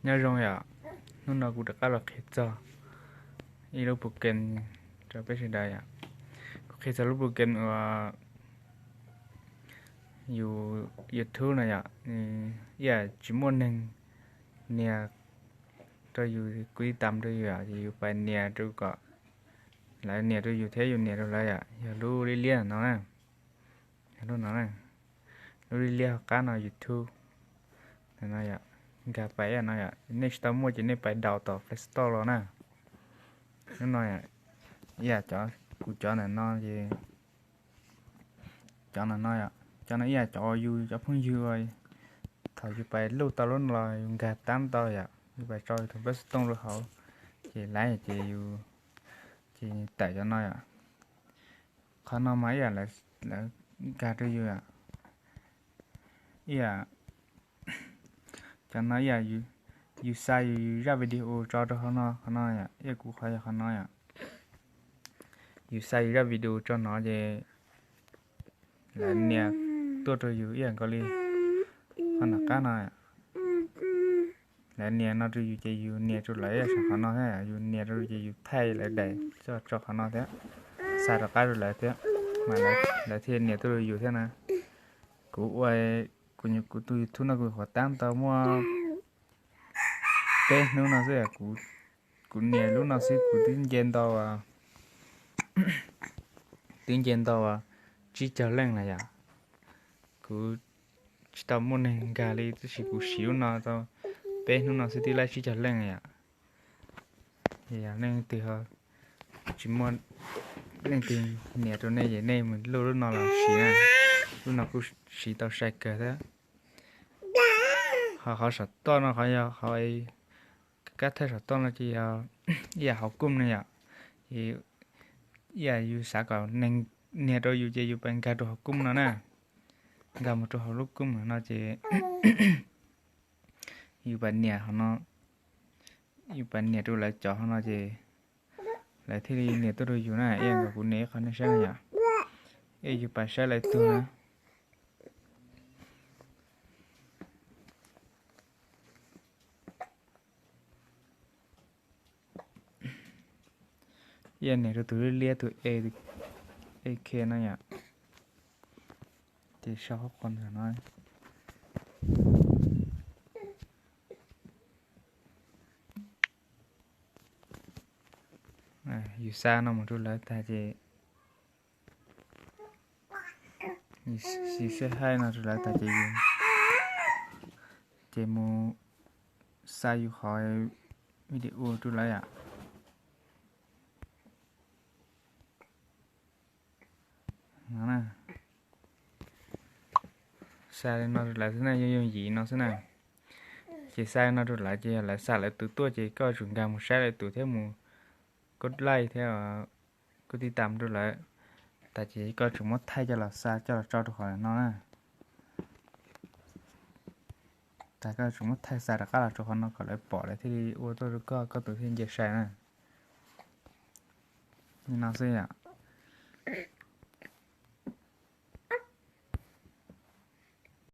Nyob zoo yom, hnub no kuv rov qab los qhia txog ib lub program rau peb sawv daws yom. Kuv qhia txog lub program uas yus YouTube no yom, ib yam tsis muaj neeg nias rau yus, kuv ib tam rau yus yom, ces yus pais nias rau kom lawv nias rau yus thiab yus nias rau lawv yom, yog lub liab liab no na. Yog lub no na, lub liab liab hauv qab no YouTube no yom. Nkag pais ib yam no yom, nej tsis tau muaj ces nej pais download tom Play Store los na. Lub no yom, ib yam cov, kuv cov ntawm no ces cov ntawm no yom, cov no ib yam cov uas yus cov phooj ywg uas thaum yus pais luj tau lub no los yus nkag tab tau yom, yus pais tso yus tus npawb xov tooj rau hauv, ces laiv ces yus, ces tawm cov no yom. Qhov no mas ib yam lawv nkag rau yus yom, ib yam cov no ib yam yus xa yus zaj video tso rau qhov no, qhov no yom, ib yam kuv qhov yog qhov no yom. Yus xa yus zaj video tso no ces lawv nias tuaj rau yus ib yam nkaus li qhov nram qab no. Lawv nias no rau yus ces yus nias rau lawv ib yam qhov no thiab, yus nias rau ces yus thaij lawv daim coj tso qhov no thiab, xa rov qab rau lawv thiab, mas lawv thiaj nias tuaj rau yus thiab na. Kuv ua, kuv, kuv tus YouTube no kuv qhuav tab tau muaj peb hnub no xwb, kuv nias lub no xwb kuv twb nce ntau, twb nce ntau tsib caug leej lawm yom. Kuv tsis tau muaj neeg nkag li tab sis kuv siv lub no tau peb hnub no xwb twb laib tsib caug leej yom. Yog leej twg tsis muaj leej twg nias rau nej ces nej mus luj lub no los siv na. Lub no kuj siv tau sai kawg thiab. Ho qhov saum toj no qhov yog qhov kab thawj saum toj no ces yog ib yam hauv Chrome no yom. Ces ib yam yus xav kom neeg nias rau yus ces yus pais nkag rau hauv Chrome no na. Nkag mus rau hauv lub Chrome no ces yus pais nias qhov no, yus pais nias rau lawv cov qhov no ces lawv thiaj li nias tuaj rau yus na. Ib yam nkaus kuv nias ib qho nej saib no yom. Ib yam yus pais saib lawv tug na. Ib yam nias rau tus liab liab tus A K no yom. Ces sau qhov no. Yus xa no mus rau lawv tag ces, yus say hi no rau lawv tag ces, ces mus xa yus qhov video rau lawv yom. Xa li no rau lawv xwb na, yooj yooj yim no xwb na. Ces xa li no rau lawv ces yog lawv xa lawv tus tuaj ces koj tsum nkag mus saib lawv tus thiab mus kov like thiab kov tij tam rau lawv. Tas ces koj tsum muab thaij coj los xa coj los tso rau qhov no na. Tas koj tsum muab thaij xa rov qab los rau qhov no kom lawv pom lawv thiaj li ua tuaj rau koj, koj tus thiaj nce sai na. Li no xwb yom.